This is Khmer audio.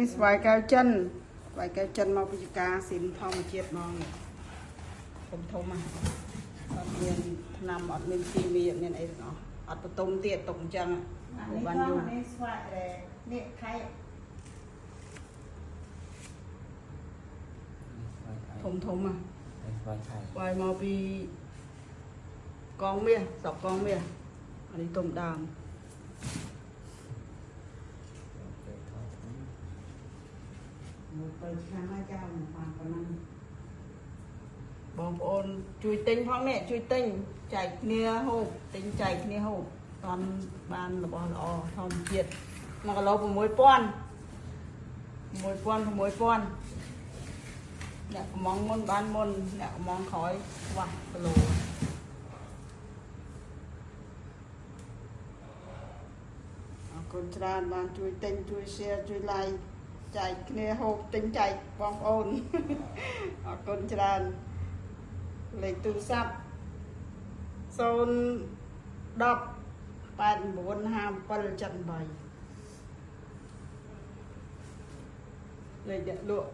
នេះស្វាយកែវចិនស្វាយកែវចិនមកពីការស៊ីមធម្មជាតិហ្មងធំធំហ่ะអត់មានថ្នាំអត់មានគីមីអត់មានអីទាំងអស់អត់បន្ទុំទៀតទុកអញ្ចឹង បានយូរនេះស្វាយនេះថៃ ធំធំហ่ะ ស្វាយថៃ ស្វាយមកពីកងមាសស្រុកកងមាសអានេះទុំដើមមួយ7ឆ្នាំហើយចាបានប៉ុណ្ណឹងបងប្អូនជួយទិញផងនេះជួយទិញចែកគ្នាហូបទិញចែកគ្នាហូបតាមបានរបស់ល្អធម្មជាតិ1គីឡូ6000 6000 6000អ្នកកំងមុនបានមុនអ្នកកំងក្រោយខ្វះគីឡូអរគុណច្រើនបានជួយទិញជួយ share ជួយ like ចែកគ្នាហូបទិញចែកបងប្អូនអរគុណច្រើនលេខទូរស័ព្ទ0 10 89 57 78លេខអ្នកលក់